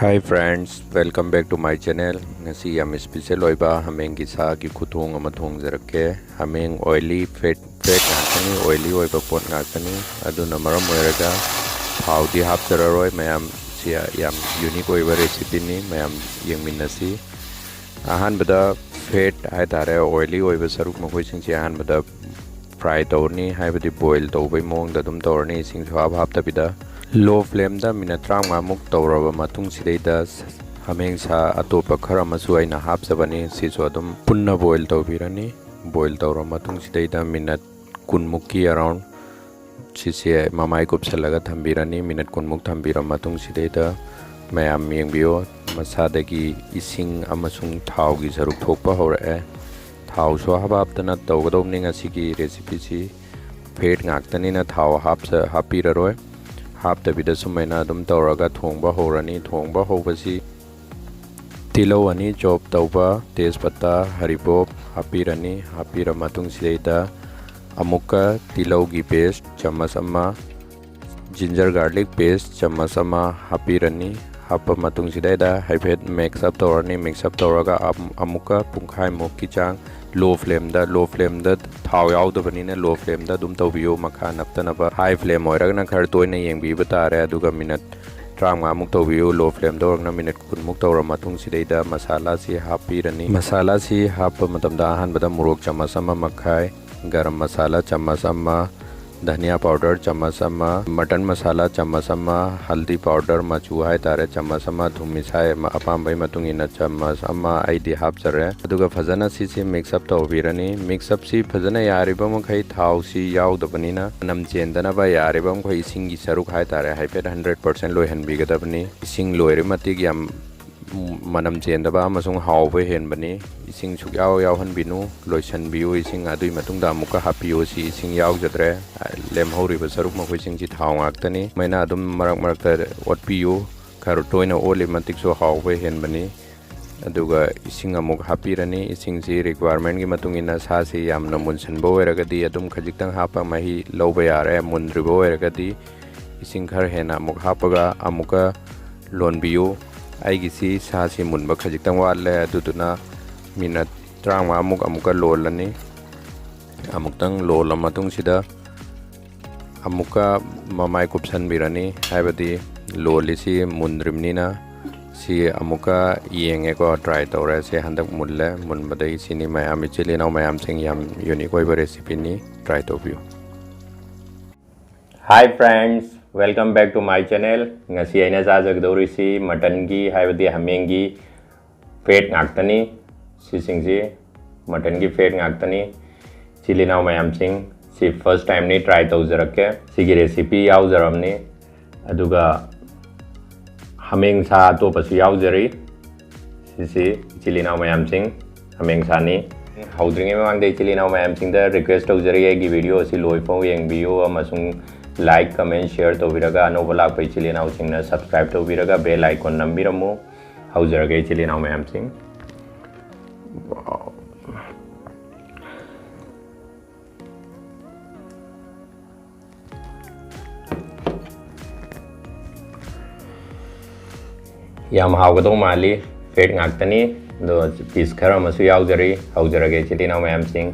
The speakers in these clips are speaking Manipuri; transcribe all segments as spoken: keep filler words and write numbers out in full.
Hi friends, welcome back to my channel. ꯉꯁꯤ ꯌꯥꯝ special ꯑꯣꯏꯕ ꯍꯥꯃꯦꯡꯒꯤ ꯁꯥꯒꯤ ꯈꯨꯊꯣꯡ ꯑꯃ ꯊꯣꯡꯖꯔꯛꯀꯦ꯫ ꯍꯥꯃꯦꯡ oily, fat, fat ꯉꯥꯛꯇꯅꯤ, oily ꯑꯣꯏꯕ ꯄꯣꯠ ꯉꯥꯛꯇꯅꯤ꯫ ꯑꯗꯨꯅ ꯃꯔꯝ ꯑꯣꯏꯔꯒ ꯊꯥꯎꯗꯤ ꯍꯥꯞꯆꯔꯔꯣꯏ꯫ ꯃꯌꯥꯝ, ꯁꯤ ꯌꯥꯝ unique ꯑꯣꯏꯕ recipeꯅꯤ, ꯃꯌꯥꯝ ꯌꯦꯡꯃꯤꯟꯅꯁꯤ꯫ ꯑꯍꯥꯟꯕꯗ fat ꯍꯥꯏꯇꯥꯔꯦ, oily ꯑꯣꯏꯕ ꯁꯔꯨꯛ ꯃꯈꯣꯏꯁꯤꯡꯁꯦ ꯑꯍꯥꯟꯕꯗ fry ꯇꯧꯔꯅꯤ, ꯍꯥꯏꯕꯗꯤ boil ꯇꯧꯕꯩ ꯃꯑꯣꯡꯗ ꯑꯗꯨꯝ ꯇꯧꯔꯅꯤ, ꯏꯁꯤꯡ ꯁꯨꯍꯥꯞ ꯍꯥꯞꯇꯕꯤꯗ꯫ Low flameꯗ minute ꯇꯔꯥꯃꯉꯥꯃꯨꯛ ꯇꯧꯔꯕ ꯃꯇꯨꯡꯁꯤꯗꯩꯗ ꯍꯥꯃꯦꯡ ꯁꯥ ꯑꯇꯣꯞꯄ ꯈꯔ ꯑꯃꯁꯨ ꯑꯩꯅ ꯍꯥꯞꯆꯕꯅꯤ, ꯁꯤꯁꯨ ꯑꯗꯨꯝ ꯄꯨꯟꯅ boil ꯇꯧꯕꯤꯔꯅꯤ꯫ Boil ꯇꯧꯔꯕ ꯃꯇꯨꯡꯁꯤꯗꯩꯗ minute ꯀꯨꯟꯃꯨꯛꯀꯤ around ꯁꯤꯁꯦ ꯃꯃꯥꯏ ꯀꯨꯞꯁꯜꯂꯒ ꯊꯝꯕꯤꯔꯅꯤ꯫ Minute ꯀꯨꯟꯃꯨꯛ ꯊꯝꯕꯤꯔꯕ ꯃꯇꯨꯡꯁꯤꯗꯩꯗ ꯃꯌꯥꯝ ꯌꯦꯡꯕꯤꯌꯣ, ꯃꯁꯥꯗꯒꯤ ꯏꯁꯤꯡ ꯑꯃꯁꯨꯡ ꯊꯥꯎꯒꯤ ꯁꯔꯨꯛ ꯊꯣꯛꯄ ꯍꯧꯔꯛꯑꯦ꯫ ꯊꯥꯎ ꯁꯨꯍꯥꯞ ꯍꯥꯞꯇꯅ ꯇꯧꯒꯗꯧꯕꯅꯤ ꯉꯁꯤꯒꯤ recipeꯁꯤ꯫ Fat ꯉꯥꯛꯇꯅꯤꯅ ꯊꯥꯎ ꯍꯥꯞꯆ-, ꯍꯥꯞꯄꯤꯔꯔꯣꯏ꯫ ꯍꯥꯞꯇꯕꯤꯗ ꯁꯨꯃꯥꯏꯅ ꯑꯗꯨꯝ ꯇꯧꯔꯒ ꯊꯣꯡꯕ ꯍꯧꯔꯅꯤ꯫ ꯊꯣꯡꯕ ꯍꯧꯕꯁꯤ ꯇꯤꯜꯍꯧ ꯑꯅꯤ chop ꯇꯧꯕ, ꯇꯦꯖꯄꯇꯥ, ꯍꯔꯤꯕꯣꯞ ꯍꯥꯞꯄꯤꯔꯅꯤ꯫ ꯍꯥꯞꯄꯤꯔ ꯃꯇꯨꯡꯁꯤꯗꯩꯗ ꯑꯃꯨꯛꯀ ꯇꯤꯜꯍꯧꯒꯤ paste ꯆꯥꯃꯁ ꯑꯃ, ginger garlic paste ꯆꯥꯃꯁ ꯑꯃ ꯍꯥꯞꯄꯤꯔꯅꯤ꯫ ꯍꯥꯞꯄ ꯃꯇꯨꯡꯁꯤꯗꯩꯗ ꯍꯥꯏꯐꯦꯠ mix up ꯇꯧꯔꯅꯤ꯫ Mix up ꯇꯧꯔꯒ ꯑꯝ-, ꯑꯃꯨꯛꯀ ꯄꯨꯡꯈꯥꯏꯃꯨꯛꯀꯤ ꯆꯥꯡ low flameꯗ, low flameꯗ ꯊꯥꯎ ꯌꯥꯎꯗꯕꯅꯤꯅ low flameꯗ ꯑꯗꯨꯝ ꯇꯧꯕꯤꯌꯨ꯫ ꯃꯈꯥ ꯅꯞꯇꯅꯕ high flame ꯑꯣꯏꯔꯒꯅ ꯈꯔ ꯇꯣꯏꯅ ꯌꯦꯡꯕꯤꯕ ꯇꯥꯔꯦ꯫ ꯑꯗꯨꯒ minute ꯇꯔꯥꯃꯉꯥꯃꯨꯛ ꯇꯧꯕꯤꯌꯨ low flameꯗ ꯑꯣꯏꯔꯒꯅ꯫ Minute ꯀꯨꯟꯃꯨꯛ ꯇꯧꯔ ꯃꯇꯨꯡꯁꯤꯗꯩꯗ ꯃꯁꯥꯂꯥꯁꯤ ꯍꯥꯞꯄꯤꯔꯅꯤ꯫ ꯃꯁꯥꯂꯥꯁꯤ ꯍꯥꯞꯄ ꯃꯇꯝꯗ ꯑꯍꯥꯟꯕꯗ ꯃꯣꯔꯣꯛ ꯆꯥꯃꯁ ꯑꯃ ꯃꯈꯥꯏ, ꯒꯔꯝ ꯃꯁꯥꯂꯥ ꯆꯥꯃꯁ ꯑꯃ, ꯙꯅꯤꯌꯥ powder ꯆꯥꯃꯁ ꯑꯃ, mutton ꯃꯁꯥꯂꯥ ꯆꯥꯃꯁ ꯑꯃ, ꯍꯜꯗꯤ powder ꯃꯆꯨ ꯍꯥꯏꯇꯥꯔꯦ ꯆꯥꯃꯁ ꯑꯃ, ꯊꯨꯝ ꯏꯁꯥ ꯑꯄꯥꯝꯕꯒꯤ ꯃꯇꯨꯡ ꯏꯟꯅ ꯆꯥꯃꯁ ꯑꯃ ꯑꯩꯗꯤ ꯍꯥꯞꯆꯔꯦ꯫ ꯑꯗꯨꯒ ꯐꯖꯅ ꯁꯤꯁꯤ mix up ꯇꯧꯕꯤꯔꯅꯤ꯫ Mix upꯁꯤ ꯐꯖꯅ ꯌꯥꯔꯤꯕ ꯃꯈꯩ ꯊꯥꯎꯁꯤ ꯌꯥꯎꯗꯕꯅꯤꯅ ꯃꯅꯝ ꯆꯦꯟꯗꯅꯕ ꯌꯥꯔꯤꯕ ꯃꯈꯩ ꯏꯁꯤꯡꯒꯤ ꯁꯔꯨꯛ ꯍꯥꯏꯇꯥꯔꯦ ꯍꯥꯏꯐꯦꯠ hundred percent ꯂꯣꯏꯍꯟꯕꯤꯒꯗꯕꯅꯤ꯫ ꯏꯁꯤꯡ ꯂꯣꯏꯔ ꯃꯇꯤꯛ ꯌꯥꯝ ꯃꯅꯝ ꯆꯦꯟꯗꯕ ꯑꯃꯁꯨꯡ ꯍꯥꯎꯕ ꯍꯦꯟꯕꯅꯤ꯫ ꯏꯁꯤꯡ ꯁꯨꯛꯌꯥꯎ ꯌꯥꯎꯍꯟꯕꯤꯅꯨ, ꯂꯣꯏꯁꯟꯕꯤꯌꯨ ꯏꯁꯤꯡ꯫ ꯑꯗꯨꯒꯤ ꯃꯇꯨꯡꯗ ꯑꯃꯨꯛꯀ ꯍꯥꯞꯄꯤꯌꯨ꯫ ꯁꯤ ꯏꯁꯤꯡ ꯌꯥꯎꯖꯗ꯭ꯔꯦ꯫ ꯂꯦꯝꯍꯧꯔꯤꯕ ꯁꯔꯨꯛ ꯃꯈꯣꯏꯁꯤꯡꯁꯤ ꯊꯥꯎ ꯉꯥꯛꯇꯅꯤ꯫ ꯁꯨꯃꯥꯏꯅ ꯑꯗꯨꯝ ꯃꯔꯛ ꯃꯔꯛꯇ ꯑꯣꯠꯄꯤꯌꯨ꯫ ꯈꯔ ꯇꯣꯏꯅ ꯑꯣꯠꯂꯤ ꯃꯇꯤꯛꯁꯨ ꯍꯥꯎꯕ ꯍꯦꯟꯕꯅꯤ꯫ ꯑꯗꯨꯒ ꯏꯁꯤꯡ ꯑꯃꯨꯛ ꯍꯥꯞꯄꯤꯔꯅꯤ꯫ ꯏꯁꯤꯡꯁꯤ requirementꯀꯤ ꯃꯇꯨꯡ ꯏꯟꯅ ꯁꯥꯁꯤ ꯌꯥꯝꯅ ꯃꯨꯟꯁꯤꯟꯕ ꯑꯣꯏꯔꯒꯗꯤ ꯑꯗꯨꯝ ꯈꯖꯤꯛꯇꯪ ꯍꯥꯞꯄ ꯃꯍꯤ ꯂꯧꯕ ꯌꯥꯔꯦ꯫ ꯃꯨꯟꯗ꯭ꯔꯤꯕ ꯑꯣꯏꯔꯒꯗꯤ ꯏꯁꯤꯡ ꯈꯔ ꯍꯦꯟꯅ ꯑꯃꯨꯛ ꯍꯥꯞꯄꯒ ꯑꯃꯨꯛꯀ ꯂꯣꯟꯕꯤꯌꯨ꯫ ꯑꯩꯒꯤꯁꯤ ꯁꯥꯁꯤ ꯃꯨꯟꯕ ꯈꯖꯤꯛꯇꯪ ꯋꯥꯠꯂꯦ, ꯑꯗꯨꯗꯨꯅ ꯃꯤꯅꯠ ꯇꯔꯥꯃꯉꯥꯃꯨꯛ ꯑꯃꯨꯛꯀ ꯂꯣꯜꯂꯅꯤ꯫ ꯑꯃꯨꯛꯇꯪ ꯂꯣꯜꯂ ꯃꯇꯨꯡꯁꯤꯗ ꯑꯃꯨꯛꯀ ꯃꯃꯥꯏ ꯀꯨꯞꯁꯟꯕꯤꯔꯅꯤ, ꯍꯥꯏꯕꯗꯤ ꯂꯣꯜꯂꯤꯁꯤ ꯃꯨꯟꯗ꯭ꯔꯤꯕꯅꯤꯅ꯫ ꯁꯤ ꯑꯃꯨꯛꯀ ꯌꯦꯡꯉꯦꯀꯣ, try ꯇꯧꯔꯦ꯫ ꯁꯤ ꯍꯟꯗꯛ ꯃꯨꯜꯂꯦ꯫ ꯃꯨꯟꯕꯗꯒꯤ ꯁꯤꯅꯤ ꯃꯌꯥꯝ, ꯏꯆꯤꯜ ꯏꯅꯥꯎ ꯃꯌꯥꯝꯁꯤꯡ, ꯌꯥꯝ unique ꯑꯣꯏꯕ recipeꯅꯤ, try ꯇꯧꯕꯤꯌꯨ꯫ Hi friends, welcome back to my channel. ꯉꯁꯤ ꯑꯩꯅ ꯆꯥꯖꯒꯗꯧꯔꯤꯁꯤ muttonꯒꯤ, ꯍꯥꯏꯕꯗꯤ ꯍꯥꯃꯦꯡꯒꯤ fat ꯉꯥꯛꯇꯅꯤ꯫ ꯁꯤꯁꯤꯡꯁꯤ muttonꯒꯤ fat ꯉꯥꯛꯇꯅꯤ꯫ ꯏꯆꯤꯜ ꯏꯅꯥꯎ ꯃꯌꯥꯝꯁꯤꯡ, ꯁꯤ first timeꯅꯤ, try ꯇꯧꯖꯔꯛꯀꯦ꯫ ꯁꯤꯒꯤ recipe ꯌꯥꯎꯖꯔꯝꯅꯤ꯫ ꯑꯗꯨꯒ ꯍꯥꯃꯦꯡ ꯁꯥ ꯑꯇꯣꯞꯄꯁꯨ ꯌꯥꯎꯖꯔꯤ꯫ ꯁꯤꯁꯤ ꯏꯆꯤꯜ ꯏꯅꯥꯎ ꯃꯌꯥꯝꯁꯤꯡ, ꯍꯥꯃꯦꯡ ꯁꯥꯅꯤ꯫ ꯍꯧꯗ꯭ꯔꯤꯉꯩ ꯃꯃꯥꯡꯗ ꯏꯆꯤꯜ ꯏꯅꯥꯎ ꯃꯌꯥꯝꯁꯤꯡꯗ request ꯇꯧꯖꯔꯤ, ꯑꯩꯒꯤ video ꯑꯁꯤ ꯂꯣꯏꯐꯥꯎ ꯌꯦꯡꯕꯤꯌꯨ ꯑꯃꯁꯨꯡ like, comment, share ꯇꯧꯕꯤꯔꯒ, ꯑꯅꯧꯕ ꯂꯥꯛꯄ ꯏꯆꯤꯜ ꯏꯅꯥꯎꯁꯤꯡꯅ subscribe ꯇꯧꯕꯤꯔꯒ bell icon ꯅꯝꯕꯤꯔꯝꯃꯨ꯫ ꯍꯧꯖꯔꯒꯦ ꯏꯆꯤꯜ ꯏꯅꯥꯎ ꯃꯌꯥꯝꯁꯤꯡ꯫ ꯌꯥꯝ ꯍꯥꯎꯒꯗꯧ ꯃꯥꯜꯂꯤ꯫ Fat ꯉꯥꯛꯇꯅꯤ꯫ ꯑꯗꯣ piece ꯈꯔ ꯑꯃꯁꯨ ꯌꯥꯎꯖꯔꯤ꯫ ꯍꯧꯖꯔꯒꯦ ꯏꯆꯤꯜ ꯏꯅꯥꯎ ꯃꯌꯥꯝꯁꯤꯡ꯫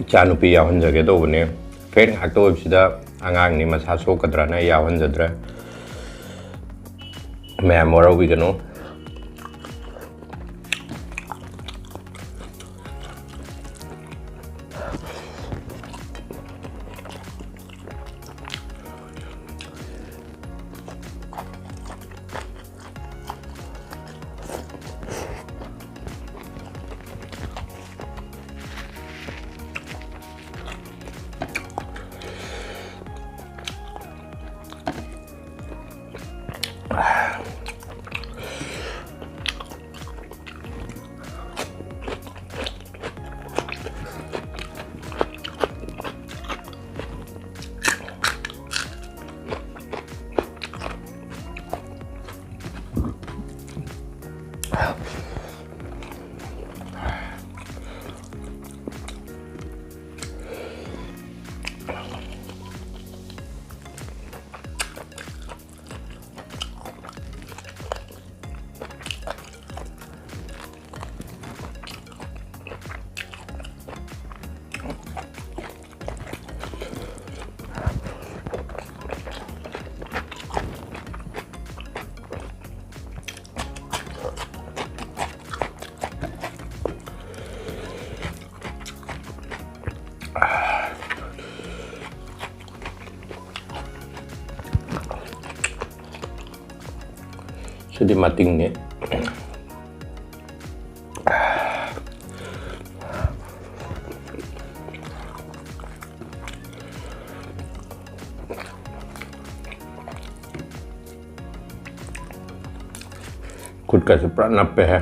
ꯏꯆꯥꯅꯨꯄꯤ ꯌꯥꯎꯍꯟꯖꯒꯦ ꯇꯧꯕꯅꯦ꯫ ꯐꯦꯠ ꯉꯥꯛꯇ ꯑꯣꯏꯕꯁꯤꯗ ꯑꯉꯥꯡꯅꯤ, ꯃꯁꯥ ꯁꯣꯛꯀꯗ꯭ꯔꯅ ꯌꯥꯎꯍꯟꯖꯗ꯭ꯔꯦ꯫ ꯃꯌꯥꯝ ꯋꯥꯔꯧꯕꯤꯒꯅꯨ꯫ ꯁꯤꯗꯤ ꯃꯇꯤꯡꯅꯤ꯫ ꯈꯨꯠꯀꯁꯦ ꯄꯨꯔꯥ ꯅꯞꯄꯦꯍꯦ꯫